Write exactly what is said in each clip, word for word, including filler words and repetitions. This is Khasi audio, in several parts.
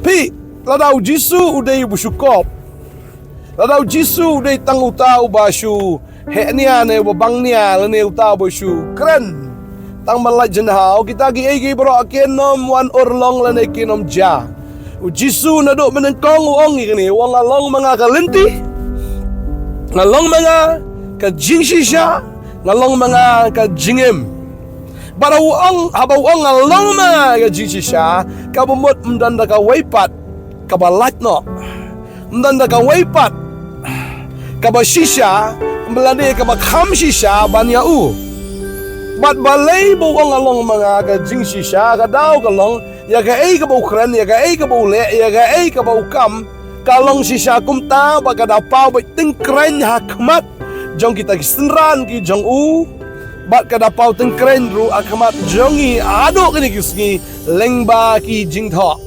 Phi, lada u Jisu u dei uba shu kop, lada u Jisu u dei tang uta uba shu heh nia ne uba bang nia lane uta uba shu kren tang ban lait jingthaw, kita kiei kiei baroh kin ym wan urlong lane kin ym jia. U Jisu naduh mynnyngkong u ong ïa kane, u ong, nga long ma nga ka lynti, nga long ma nga ka jingshisha, nga long ma nga ka jingim. Bad u ong, haba u ong nga long ma nga ka jingshisha, kaba mut ym don da kawei pat kaba lait noh, ym don da kawei pat kaba shisha, lane kaba kham shisha ban ïa u. Bad balei ba u ong nga long ma nga ka jingshisha? Ka daw ka long, ïa kaei kaba u kren, ïa kaei kaba u leh, ïa kaei kaba u kam, ka long shisha kumta, bad ka da paw beit tyngkreiñ ha khmat jong kita ki synran ki jong u, bad ka da paw tyngkreiñ ruh ha khmat jong ngi haduh kine ki sngi lyngba ki jingthoh.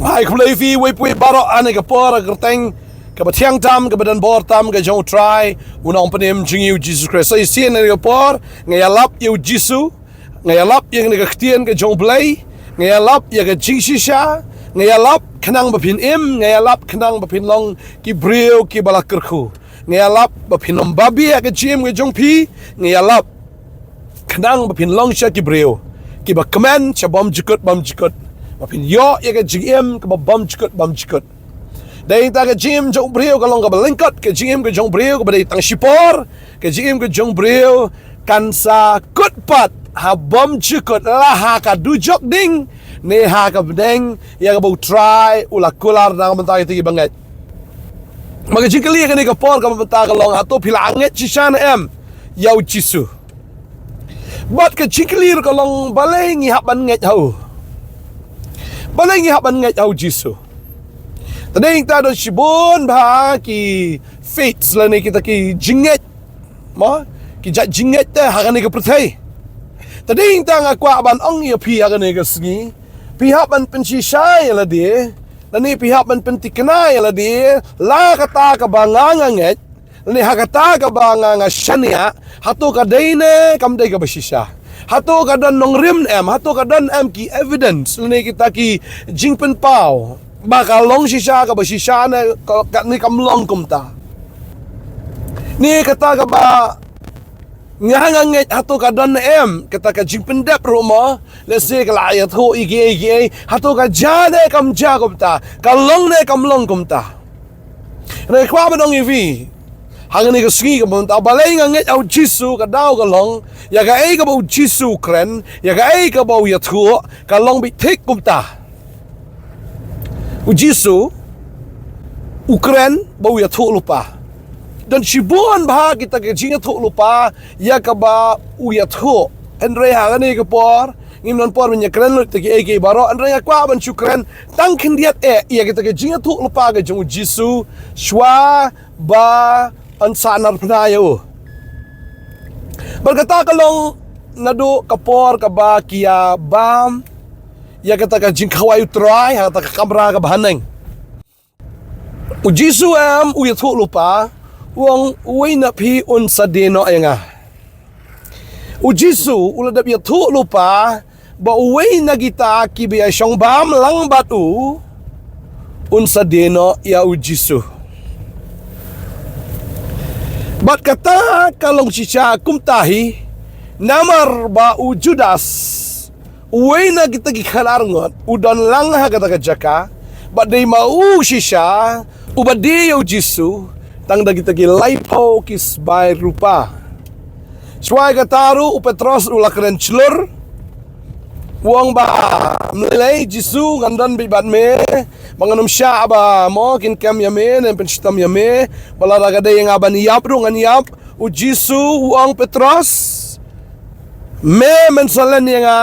Ai khublei ïa phi, wei pa wei baroh, ha kane ka por ha ka kyrteng kaba thiang tam, kaba don bor tam ka jong u Trai, u Nongpynim jong ngi u Jisu Khrist. Sa shisien ha kane ka por nga ïalap ïa u Jisu, nga ïalap ïa kane ka ktien ka jong u Blei, nga ïalap ïa ka jingshisha, nga ïalap khnang ba phin im, nga ïalap khnang ba phin long ki briew kiba la kyrkhu. Nga ïalap ba phin ym babe ha ka jingim ka jong phi, nga ïalap khnang ba phin long shisha ki briew kiba kmen sha bymjukut bymjukut, ba phin ïoh ïa ka jingim kaba bymjukut bymjukut. Dei nangta ka jingim jong u briew ka long kaba lyngkot, ka jingim ka jong u briew kaba dei tang shipor, ka jingim ka jong u briew kan sa kut pat ha bymjukut, la ha ka dujok ding ne ha ka bneng ïa kaba u Trai u la kular na ka bynta kita kiba ngeit. Ma ka jingkylli ha kane ka por kaba mynta ka long, hato phi la ngeit shisha ne em ïa u Jisu? Bad ka jingkylli ruh ka long, balei ngi hap ban ngeit ha u? Balei ngi hap ban ngeit ha u Jisu? Te dei nangta don shibun bha ki faiths lane kita ki jingngeit, mo, ki jait jingngeit te ha kane ka pyrthei. Te dei nangta nga kwah ban ong ïa phi ha kane ka sngi, phi hap ban pynshisha ïa lade, lane phi hap ban pynthikna ïa lade, la kata kaba nga nga ngeit, lane ha kata kaba nga nga shaniah, hato ka dei ne kam dei kaba shisha? Hato ka don nongrim em? Hato ka don em ki evidence lane kita ki jingpynpaw ba ka long shisha, kaba shisha ne ka, ka, ne kam long kumta? Ne kata kaba nga nga ngeit, hato ka don ne em kata ka jingpyndep ruh, mo, lehse ka la ïathuh ïa kiei kiei, hato ka jia ne kam jia kumta, ka long ne kam long kumta? Nga kwah ban ong ïa phi ha kane ka sngi kaba mynta, balei nga ngeit ha u Jisu, ka daw ka long, ïa kaei kaba u Jisu u kren, ïa kaei kaba u ïathuh, ka long beit thik kumta. U Jisu u kren bad u ïathuh lypa. Don shibun bha kita ki jingïathuh lypa ïa kaba u ïathuh. Hynrei ha kane ka por ngim don por ban ïakren lut ïa kiei kiei baroh, hynrei nga kwah ban shu kren tang khyndiat eh ïa kita ki jingïathuh lypa ka jong u Jisu shuwa ba yn sa narphna ïa u. Bad kata ka long naduh ka por kaba ki ïa bam ïa kata ka jingkhawai u Trai ha kata ka kamra kaba haneng. U Jisu em u ïathuh lypa, u ong, uwei na phi un sa die noh ïa nga. U Jisu u la dep ïathuh lypa ba uwei na kita kiba ïashong bam lang bad u un sa die noh ïa u Jisu. Bad kata ka long shisha kumta hi, namar ba u Judas, uwei na kita ki khatar ngut, u don lang ha kata ka jaka, bad dei ma u shisha uba die ïa u Jisu tang da kita ki laiphew ki sbai rupa. Shuwa ïa kata ruh u Petros u la kren shlur, u ong ba, ym lei lei Jisu, ngan don beit bad me, ba ngan ym shah ba mo kin kem ïa me ne pynshitom ïa me, ba lada ka dei ïa nga ban ïap ruh ngan ïap. U Jisu u ong, Petros, me men sa len ïa nga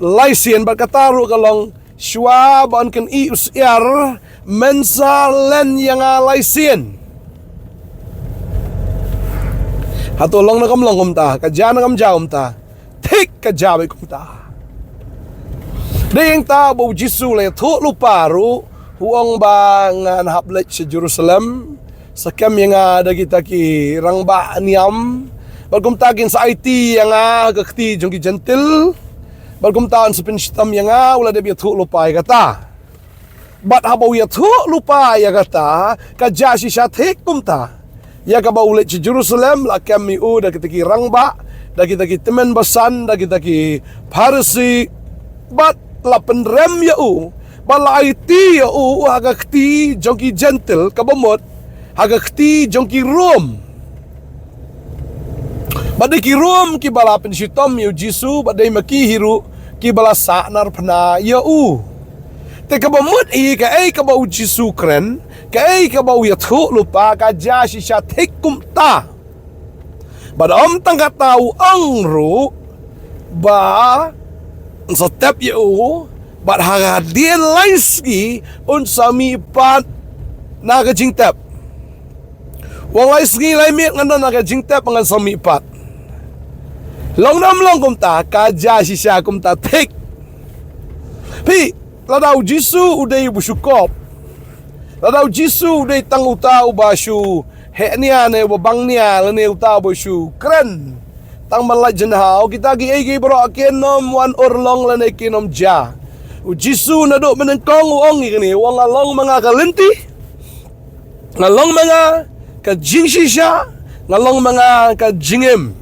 lai sien. Bad kata ruh ka long shuwa ba yn kynnoh u syiar, men sa len ïa nga lai sien. Hato long ne kam long kumta, ka jia ne kam jia kumta? Thik, ka jia beit kumta. Dei hangta ba u Jisu u la ïathuh lypa ruh, u ong ba ngan hap leit sha Jerusalem, sa kem ïa nga da kita ki rangbah niam, bad kumta kin sa aiti ïa nga ha ka kti jong ki Jentil, bad kumta yn sa pynshitom ïa nga, u la dep ïathuh lypa ïa kata. Bad haba u ïathuh lypa ïa kata, ka jia shisha thik kumta. Ïa kaba u leit sha Jerusalem, la kem ïa u da kita ki rangbah, da kita ki tymmen basan, da kita ki Pharisi, bad la pynrem ïa u, bad la aiti ïa u, ha ka kti jong ki Jentil, kaba mut, ha ka kti jong ki Rom. Bad dei ki Rom kiba la pynshitom ïa u Jisu, bad dei ma ki hi ruh kiba la sahnarphna ïa u. Te kaba mut hi kaei kaba u Jisu u kren, kaei kaba u ïathuh lypa ka jia shisha thik kumta. Bad ym tang kata u ong ruh ba un sa tep ïa u, bad ha ka dien lai sngi un sa mih pat na ka jingtep. U ong lai sngi lai miet ngan don ha ka jingtep ngan sa mih pat. Long ne ym long kumta, ka jia shisha kumta thik. Phi, lada u Jisu u dei uba shu kop. Lada u Jisu u dei tang uta uba shu heh nia ne uba bang nia lane uta uba shu kren. Tang ban lait jynhaw kita kiei kiei baroh kin ym wan urlong lane kin ym jia. U Jisu naduh mynnyngkong u ong ïa kane, u ong nga long ma nga ka lynti. Nga long ma nga ka jingshisha, nga long ma nga ka jingim.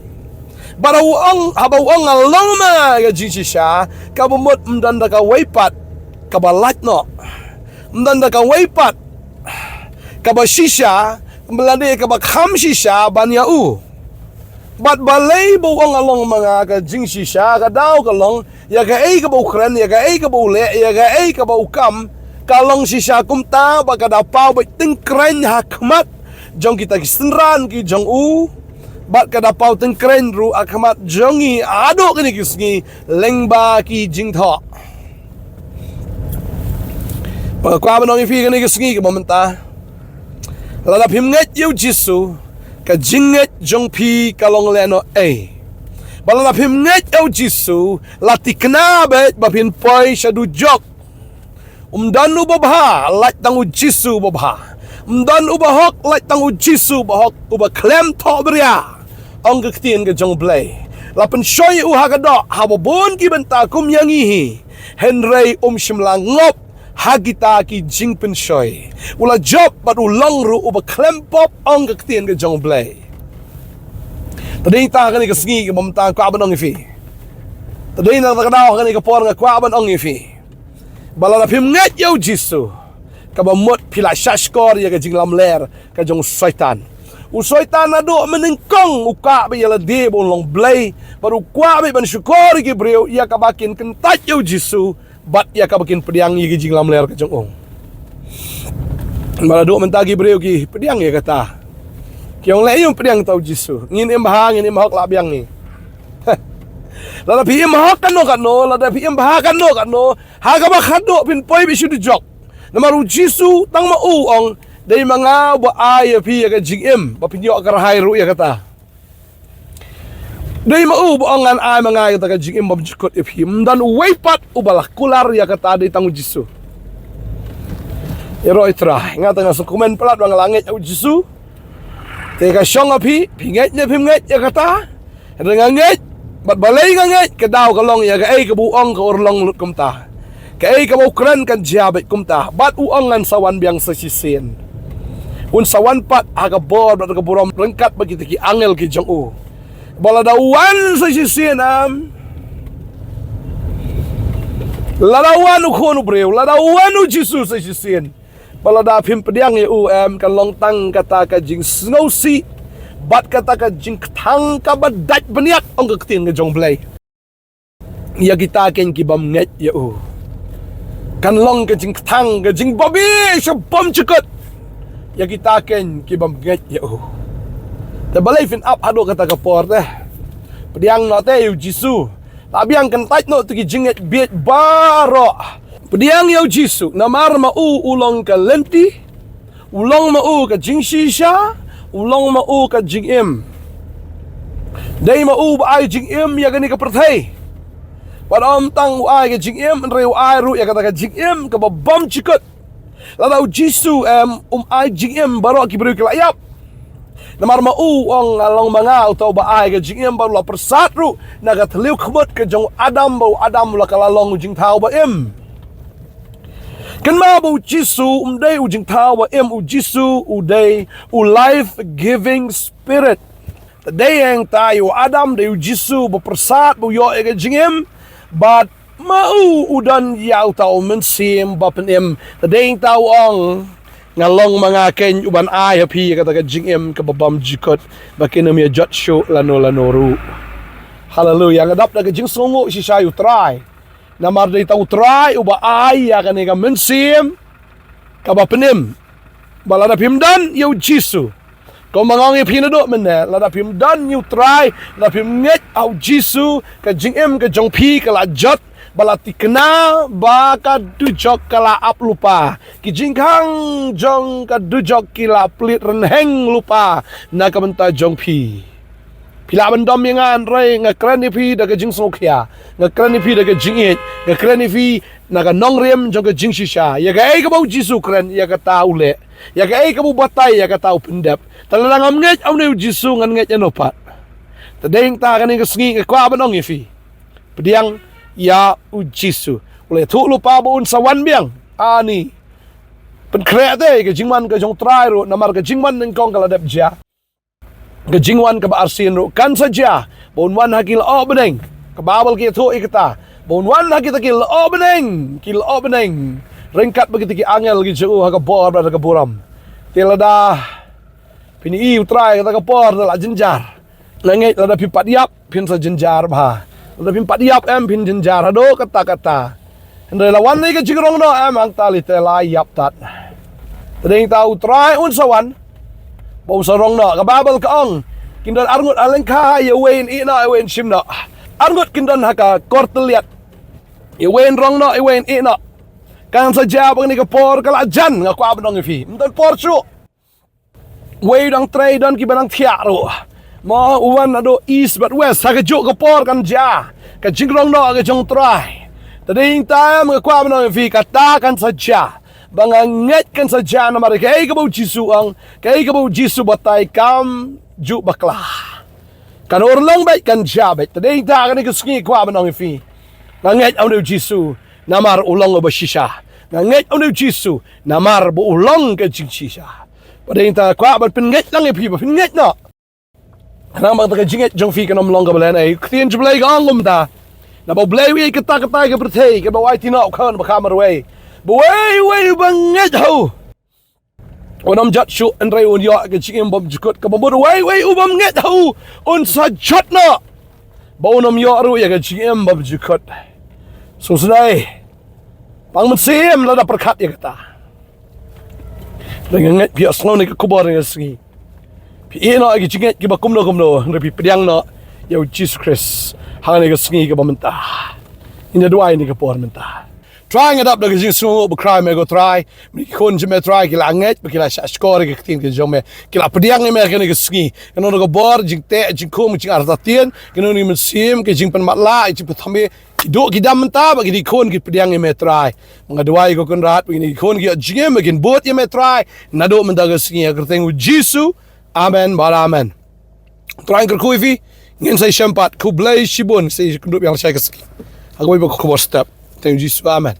Bad haba u ong, haba u ong nga long ma nga ka jingshisha, kaba mut ym don da kawei pat kaba lait noh. Ym don da kawei pat kaba shisha, lane kaba kham shisha ban ïa u. Bad balei ba u ong nga long ma nga ka jingshisha, ka daw ka long ïa kaei kaba u kren, ïa kaei kaba u leh, ïa kaei kaba u kam, ka long shisha kumta, bad ka da paw beit tyngkreiñ ha khmat jong kita ki synran ki jong u, bad ka da paw tyngkreiñ ruh ha khmat jong ngi haduh kine ki sngi lyngba ki jingthoh. Ba nga kwah ban ong ïa phi kane ka sngi kaba mynta, lada phim ngeit ïa u Jisu, ka jingngeit jong phi ka long lehnohei. Ba lada phim ngeit ïa u Jisu, la thikna beit ba phin poi sha dujok. Ym don uba bha, lait tang u Jisu uba bha. Ym don uba hok, lait tang u Jisu uba hok, uba khlem thohbria, ong ka ktien ka jong U Blei. La pynshoi ïa u ha ka doh haba bun ki bynta kum ïa ngi hi. Hynrei um shym la ngop ha kita ki jingpynshoi. U la jop bad u long ruh uba khlem pop, ong ka ktien ka jong U Blei. Te dei ta kane ka sngi kaba mynta kwah ban ong ïa phi. Te dei na kata ka daw kane ka por nga kwah ban ong ïa phi. Ba lada phim ngeit ïa u Jisu, kaba mut phi la shahshkor ïa ka jinglamler ka jong u Soitan. U Soitan naduh mynnyngkong u kwah beit ïa lade ba un long blei, bad u kwah beit ban shukor ïa ki briew ïa kaba kin kyntait ïa u Jisu, bad ïa kaba kin pdiang ïa ki jinglamler ka jong u. Bad naduh mynta ki briew ki pdiang ïa kata. Ki ong leh ïa u pdiang ta u Jisu. Ngin im bha, ngin im hok la biang ngi. Lada phi im hok kano kano, lada phi im bha kano kano, ha kaba khadduh phin poi beit sha dujok. Namar u Jisu tang ma u u ong, dei ma nga uba ai ïa phi ïa ka jingim, ba phin ïoh kyrhai ruh ïa kata. Dei ma u uba ong ngan ai ma nga ïa kata ka jingim bymjukut ïa phi. Ym don uwei pat uba la kular ïa kata, dei tang u Jisu. Ïaroh ïa Trai, nga te nga sngewkmen palat ba nga la ngeit ïa u Jisu. Te ka shong ha phi, phi ngeit ne phim ngeit ïa kata. Hynrei nga ngeit, bad balei nga ngeit, ka daw ka long ïa kaei kaba u ong ka urlong lut kumta. Kaei kaba u kren kan jia beit kumta, bad u ong ngan sa wan biang sa shisien. Un sa wan pat ha ka bor bad ka burom ryngkat bad kita ki angel ki jong u. Ba lada u wan sa shisien em. Lada u wan u Khun u briew, lada u wan u Jisu sa shisien. Ba lada phim pdiang ïa u em, kan long tang kata ka jingsngewsih bad kata ka jingkthang kaba dait bniat, ong ka ktien ka jong U Blei. Ïa kita ken ki bym ngeit ïa u. Kan long ka jingkthang, ka jingbabe sha bymjukut. Ïa kita ken ki bym ngeit ïa u. Te balei phin ap haduh kata ka por te. Pdiang noh te ïa u Jisu. La biang kyntait noh tu ki jingngeit bieit baroh. Pdiang ïa u Jisu, namar ma u u long ka lynti, u long ma u ka jingshisha, u long ma u ka jingim. Dei ma u ba ai jingim ïa kane ka pyrthei. Bad ym tang u ai ka jingim, hynrei u ai ruh ïa kata ka jingim kaba bymjukut. Lada u Jisu em, um ai jingim baroh ki briew ki la ïap. Namar ma u u ong nga long ma nga uta uba ai ka jingim, bad u la pyrsad ruh na ka thliew khmut ka jong u Adam, ba u Adam u la ka la long u jingthaw ba im. Kynmaw ba u Jisu um dei u jingthaw ba im, u Jisu u dei u life giving spirit. Te dei hangta ïa u Adam, dei u Jisu ba pyrsad ba u ïoh ïa ka jingim. Bad ma u u don ïa uta u mynsiem ba pynim. Te dei hangta u ong, nga long ma nga keiñ uban ai ha phi ïa kata ka jingim kaba bymjukut, ba kin ym ïa jot shuh lano lano ruh. Haleluia. Nga dap da ka jingsngewnguh shisha ïa u Trai. Namar dei uta u Trai uba ai ïa kane ka mynsiem kaba pynim. Ba lada phim don ïa u Jisu, kumba nga ong ïa phi naduh mynne, lada phim don ïa u Trai, lada phim ngeit ha u Jisu, ka jingim ka jong phi ka la jot, ba la thikna, ba ka dujok ka la ap lypa. Ki jingkhang jong ka dujok ki la plied rynheng lypa na ka bynta jong phi. Phi lah ban dom ïa nga, hynrei nga kren ïa phi da ka jingsngewkhia, nga kren ïa phi da ka jingïeit, nga kren ïa phi na ka nongrim jong ka jingshisha. Ïa kaei kaba u Jisu u kren, ïa kata u leh. Ïa kaei kaba u batai, ïa kata u pyndep. Te lada ngam ngeit ha une u Jisu, ngan ngeit ïano pat? Te dei hangta kane ka sngi nga kwah ban ong ïa phi, pdiang ïa u Jisu. U la ïathuh lypa ba un sa wan biang. Ani pynkhreh te ka jingwan ka jong u Trai ruh, namar ka jingwan nyngkong ka la dep jia. Ka jingwan kaba arsien ruh kan sa jia, ba un wan ha ki lyoh bneng. Ka Baibl ka ïathuh ïa kata, ba un wan ha kita ki lyoh bneng, ki lyoh bneng. Ryngkat bad kita ki angel ki jong u ha ka bor bad ha ka burom. Te lada phin ïohi u Trai kata ka por, te la jynjar. Nga ngeit lada phi pat ïap, phin sa jynjar bha. Lada phim pat ïap em, phin jynjar haduh katta katta. Hynrei la wan ïa ka jingrong noh em, hangta lei te la ïap tad. Te dei hangta u Trai un sa wan, ba un sa rong noh. Ka Baibl ka ong, kin don arngut ha lyngkha, ïa uwei un ïeh noh, ïa uwei un shim noh. Arngut kin don ha ka kor tylliat, ïa uwei un rong noh, ïa uwei un ïeh noh. Kan sa jia ba kane ka por ka la jan, nga kwah ban ong ïa phi, ym don por shuh. Wei u dang trei, don kiba dang thiah ruh. Mo, u wan naduh east bad west, ha kajuh ka por kan jia ka jingrong noh ka jong u Trai. Te dei hangta em, nga kwah ban ong ïa phi, kata kan sa jia. Ba nga ngeit kan sa jia, namar kaei kaba u Jisu u ong, kaei kaba u Jisu u batai kam ju bakla. Kan urlong beit, kan jia beit. Te dei hangta kane ka sngi kwah ban ong ïa phi, nga ngeit ha une u Jisu, namar u long uba shisha. Nga ngeit ha une u Jisu, namar ba u long ka jingshisha. Ba dei hangta kwah ban pynngeit lang ïa phi, ba phin ngeit noh. Khnang ba kata ka jingngeit jong phi kan ym long kaba lehnoh. Ka ktien jong U Blei ka ong kumta, naba U Blei u ïeit katta katta ïa ka pyrthei, kaba u aiti noh u khun ba kham marwei, ba uwei uwei uba ngeit ha u un ym jot shuh, hynrei un ïoh ka jingim bymjukut. Kaba mut uwei uwei u bym ngeit ha u un sa jot noh, ba un ym ïoh ruh ïa ka jingim bymjukut. Sngewsynei, pang mynsiem lada pyrkhat ïa kata. Te nga ngeit phi ïohsngew ïa ka khubor ïa ka sngi. Phi ïeh noh ïa ka jingngeit kiba kumno kumno, hynrei phi pdiang noh ïa u Jisu Khrist ha kane ka sngi kaba mynta. Ngin ïa duwai ïa kane ka por mynta. Trai, nga dap da ka jingsngewnguh bakhraw ïa me ko Trai. Ba kine ki khun jong me Trai ki la ngeit, ba ki la shahshkor ïa ka ktien ka jong me, ki la pdiang ïa me ha kane ka sngi. Kano kano ka bor, jingteh, jingkhum, jingartatien, kano kano ka mynsiem, ka jingpynmatlah, ka jingpynthame, ki duh ki dam mynta, ba kine ki khun ki pdiang ïa me Trai. Nga duwai ïa ko Kynrad, ba kine ki khun ki ïoh jingim, ba kin bud ïa me Trai naduh mynta ka sngi, ha ka kyrteng u Jisu. Amen bad amen. Trai un kyrkhu ïa phi. Ngin sa ïashem pat. Khublei shibun. Sa ïakynduh biang lashai ka sngi ha kawei pat ka khubor step. Kyrteng u Jisu. Amen.